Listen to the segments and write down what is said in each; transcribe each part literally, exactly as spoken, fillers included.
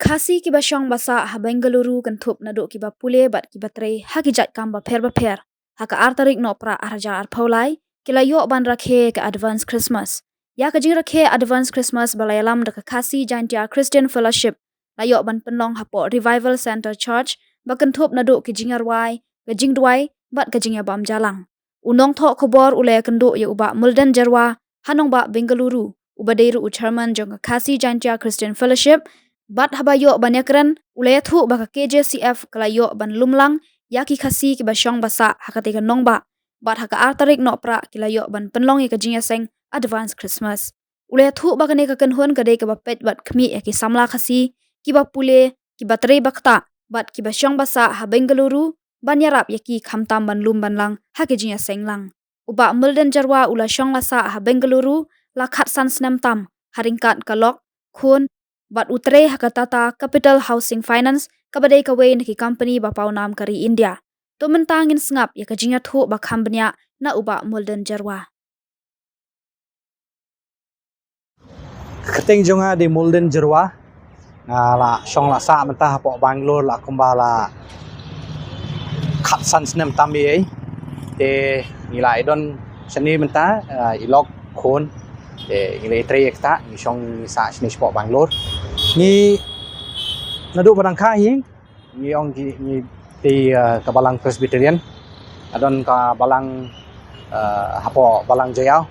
Khasi kiba shong ba sah ha Bengaluru kynthup naduh kiba pule bad kiba trei ha ki jait kam bapher bapher, ha ka ar tarik Nohprah ar hajar arphew lai ki la ïoh ban rakhe ka Advance Christmas. Ïa ka jingrakhe Advance Christmas ba la ïalam da ka Khasi Jaintia Christian Fellowship la ïoh ban pynlong hapoh Revival Centre Church, ba kynthup naduh ki jingïarwai, ka jingduwai bad ka jingïabam jalang. U nongthoh khubor u la ïakynduh ïa u Bah Mulden Jyrwa ha nongbah Bengaluru, uba dei ruh u chairman jong ka Khasi Jaintia Christian Fellowship, bad haba ïoh ban ïakren u la ïathuh ba ka K J C F ka la ïoh ban lumlang ïa ki Khasi kiba shong ba sah ha katei ka nongbah, bad ha ka ar tarik Nohprah ki la ïoh ban pynlong ïa ka jingïaseng Advance Christmas. U la ïathuh ba kane ka kynhun ka dei kaba peit bad khmih ïa ki samla Khasi kiba pule, kiba trei ba ktah bad kiba shong ba sah ha Bengaluru, ban ïarap ïa ki khamtam ban lum ban lang ha ki jingïaseng lang. U Bah Mulden Jyrwa u la shong la sah ha Bengaluru la khatsan snem tam ha ryngkat ka lok, khun, bad u trei ha ka Tata Capital Housing Finance, kaba dei kawei na ki company ba pawnam ka ri India. To mynta ngin sngap ïa ka jingïathuh ba kham bniah na u Bah Mulden Jyrwa. Kyrteng jong nga dei Mulden Jyrwa. Nga la shong la sah mynta hapoh Bangalore la kumba la khatsan snem tam ei. Te ngi la ïadon shane mynta, ah, i lok, khun. Te ngi la ïatrei ïa ktah, ngi shong ngi sah shane shapoh Bangalore. Ngi naduh ba dang kha hi, ngi ong ki, ngi dei, ah, ka Balang Presbyterian. Nga don ka Balang, ah, hapoh Balang Jaïaw.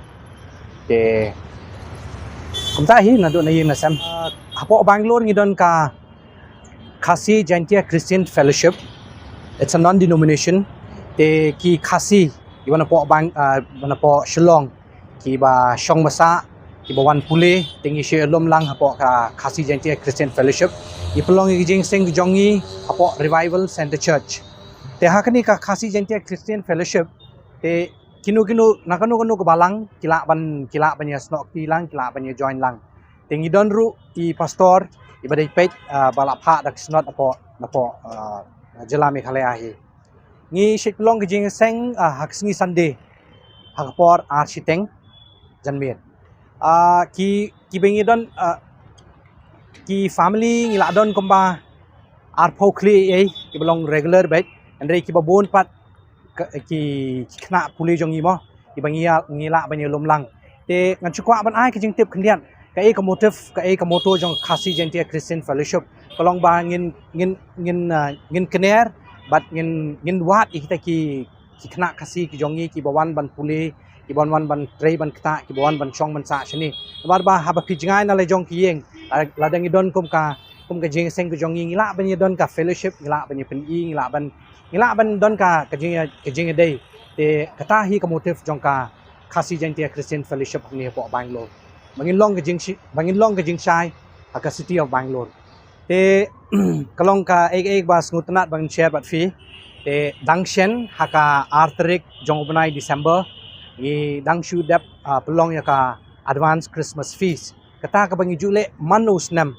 Te kumta hi naduh na ïing na sem. Ah, hapoh Bangalore ngi don ka Khasi Jaintia Christian Fellowship. It's a non-denomination. Te ki Khasi kiba napoh Bang, ah, ba napoh Shillong, kiba shong ba sah, kiba wan pule, te ngi shu ïalum lang hapoh ka Khasi Jaintia Christian Fellowship. Ngi pynlong ïa ka jingïaseng ka jong ngi hapoh Revival Centre Church. Te ha kane ka Khasi Jaintia Christian Fellowship, te kino kino, na kano kano ka balang ki lah ban, ki lah ban ïasnoh kti lang, ki lah ban ïa join lang. Te ngi don ruh i pastor iba dei peit, ah, ba la phah da ka synod napoh, napoh, ah, jylla Meghalaya hi. Ngi shait pynlong ka jingïaseng, ah, ha ka sngi Sunday ha ka por ar shiteng janmiet. Ah, ki, kiba ngi don, ah, ki family ngi la don kumba arphew khlieh ei kiba long regular beit, hynrei kiba bun pat ka, ki, ki khynnah pule jong ngi mo, kiba ngi ïa, ngi lah ban ïalum lang. Te ngan shu kwah ban ai ka jingtip khyndiat kaei ka motive, kaei ka motto jong Khasi Jaintia Christian Fellowship. Ka long ba ngin, ngin, ngin, ah, ngin kner bad ngin, ngin wad ïa kita ki, ki khynnah Khasi ki jong ngi kiba wan ban pule, kiba wan ban trei ban ktah, kiba wan ban shong ban sah shane. Namar ba haba phi jngai na la jong ki ïing, la, lada ngi don kum ka, kum ka jingïaseng ka jong ngi, ngi lah ban ïa don ka fellowship, ngi lah ban ïa pyni, ngi lah ban, ngi lah ban don ka, ka jing, ka jingïadei. Te kata hi ka motive jong ka Khasi Jaintia Christian Fellowship hangne hapoh Bangalore. Ba ngin long ka jingshi-, ba ngin long ka jingshai ha ka City of Bangalore. Te ka long kaei kaei ba sngewtynnat ban share bad phi. Te dang shen ha ka ar tarik jong u bnai December, ngi dang shu dep, ah, pynlong ïa ka advance Christmas feast. Kata kaba ngi ju leh man u snem.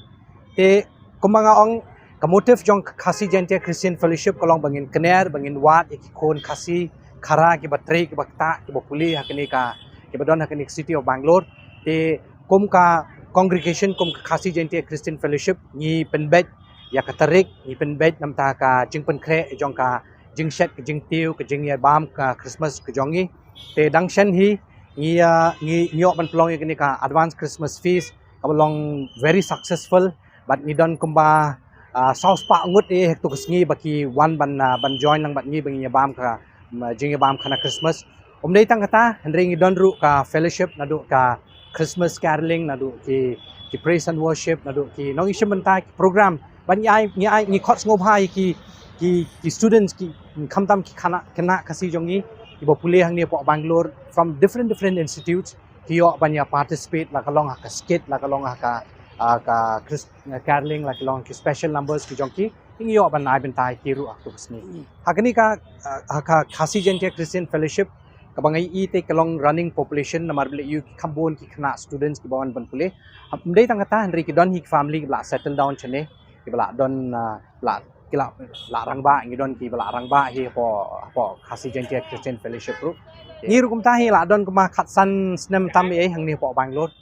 Te kumba nga ong, ka motive jong Khasi Jaintia Christian Fellowship ka long ba ngin kner, ba ngin wad ïa ki khun Khasi Khara kiba trei, kiba ktah, kiba pule ha kane ka, kiba don ha kane ka City of Bangalore. Te kum ka congregation, kum ka Khasi Jaintia Christian Fellowship, ngi pynbeit ïa ka tarik, ngi pynbeit namar ka jingpynkhreh jong ka jingshet, ka jingtiew, ka jingïabam ka Christmas ka jong ngi. Te dang shen hi ngi, ah, ngi, ngi ïoh ban pynlong ïa kane ka advance Christmas feast kaba long very successful. Bad ngi don kumba, ah, saw spah ngut eh ha katu ka sngi ba ki wan ban, ah, ban join lang bad ngi ba ngin ïabam ka, mm, jingïabam khana Christmas. Ym dei tang kata, hynrei ngi don ruh ka fellowship naduh ka Christmas caroling, naduh ki, ki praise and worship, naduh ki nongïashim bynta, ki program. Bad ngi ai, ngi ai, ngi khot sngewbha ïa ki, ki, ki students, ki, khamtam ki khynnah, khynnah Khasi jong ngi kiba pule hangne hapoh Bangalore from different, different institutes, ki ïoh ban ïa participate, la ka long ha ka skit, la ka long ha ka, ah, ka Chris-, caroling, la ka long ki special numbers ki jong ki, ngi ïoh ban ai bynta ïa ki ruh ha katu ka sngi. Ha kane ka, ah, ha ka Khasi Jaintia Christian Fellowship, kaba nga ïohi te ka long running population, namar ba leh ïa u ki kham bun ki khynnah students kiba wan ban pule. Ym dei tang kata, hynrei ki don hi ki family kiba la settle down shane, kiba la don, ah, la, ki la, la rangbah, ngi don kiba la rangbah hi hapoh, hapoh Khasi Jaintia Christian Fellowship ruh. Ngi ruh kumta hi la don kumba khatsan snem tam ei hangne hapoh Bangalore.